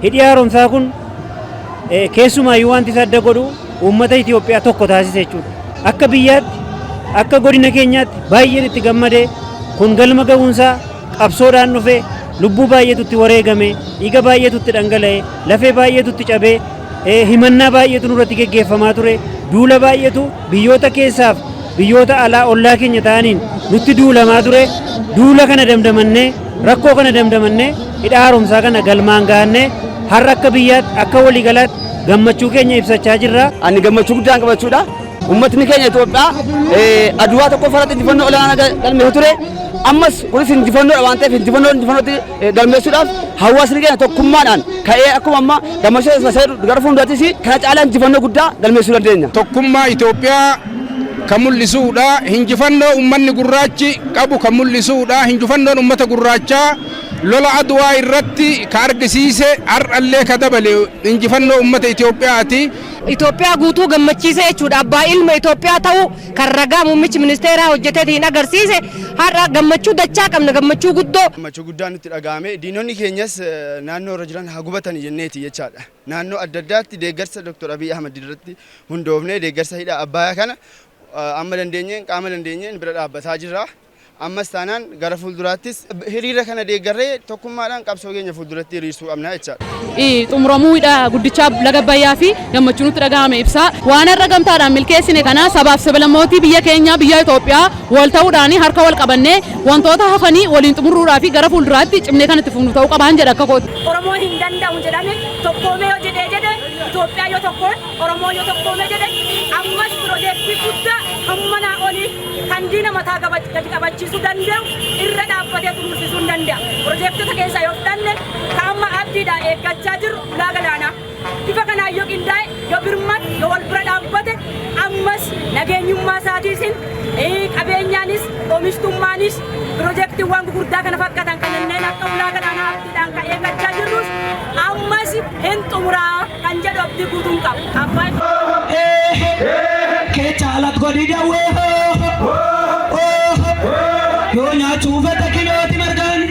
Hidhi haaromsaa kun keessumaayyuu wanti isa adda godhu uummata Itoophiyaa tokko taasise jechuudha. Akka biyyaatti, akka godina keenyaatti baay'een itti gammadee, kun galma ga'uunsaa qabsoodhaan dhufe, lubbuu baay'eetu itti wareegame, dhiiga baay'eetu itti dhangala'e, lafee baay'eetu itti cabee, himannaa baay'eetu nurratti geggeeffamaa ture, duula baay'eetu biyyoota keessaaf biyyoota alaa ollaa keenya ta'aniin nutti duulamaa ture. Duula kana damdamannee, rakkoo kana damdamannee, hidha haaromsaa kana galmaan gahannee, har'a akka biyyaatti, akka waliigalaatti gammachuu keenya ibsachaa jirra. Ani gammachuu guddaan qabachuudha. Uummatni keenya Itoophiyaa Aduwaa tokkoffaa irratti injifannoo olaanaa galmeessee ture. Ammas kunis injifannoodha waan ta'eef injifannoo injifannootti galmeessuudhaaf hawaasni keenya tokkummaadhaan ka'ee akkuma amma gammachuu isa gara fuulduraattis kana caalaa injifannoo guddaa galmeessuu dandeenya. Tokkummaa Itoophiyaa kan mul'isuudha. Injifannoo uummanni gurraachi qabu kan mul'isuudha. Injifannoon uummata gurraachaa lola Aduwaa irratti ka argisiise har'allee ka dabale injifannoo uummata Itoophiyaati. Itoophiyaa guutuu gammachiise jechuudha. Abbaa ilma Itoophiyaa ta'uu kan ragaa muummichi ministeeraa hojjeteetiin agarsiise, har'a gammachuu dachaa qabna, gammachuu guddoo. Gammachuu guddaan nutti dhaga'ame. Diinonni keenyas naannoo irra jiran haa gubatan jenneeti jechaadha. Naannoo adda addaatti deeggarsa Dr. Abiy Ahmad irratti hundoofnee deeggarsa hidha Abbayaa kana amma dandeenyeen, qaama dandeenyeen bira dhaabbataa jirra. Ammas taanaan gara fuulduraattis hiriira kana deeggarree tokkummaadhaan qabsoo keenya fuulduratti hiriirsuu qabna jechaadha. Xumuramuu hidha guddichaa laga Abbayyaa fi gammachuu nutti dhaga'ame ibsaa. Waan har'a gamtaadhaan milkeessine kana sabaaf sablammootii biyya keenya, biyya Itoophiyaa wal ta'uudhaan harka wal qabannee wantoota hafanii waliin xumuruudhaa fi gara fuulduraatti cimnee kan itti fufnu ta'uu qabaan jedha akka kooti. Oromoon hin danda'u jedhame, tokkoomee yoo jedhee jedhe, Itoophiyaa yoo tokkoon, Oromoo yoo tokkoomee jedhe, ammas piroojeektii guddaa hammanaa olii kan diina mataa gadi qabachiisuu danda'u irra dhaabbatee xumursisuu hin danda'a. Piroojeektota keessaa yoo fudhanne, kan amma abdiidhaan eeggachaa jirru ulaa galaanaa. Bifa kanaan yoo qindaa'e, yoo birmate, yoo wal bira dhaabbate, ammas nageenyummaa isaatiisin, qabeenyaanis, oomishtummaanis, piroojeektiiwwan gurguddaa kana fakkaatan kanneen akka ulaa galaanaa abdiidhaan kan eeggachaa jirrus ammas hin xumuraa kan jedhu abdii guutuun qaba. Abbaan Kecha godhi dawwee yoo nyaachuu fedha kinooti margaan.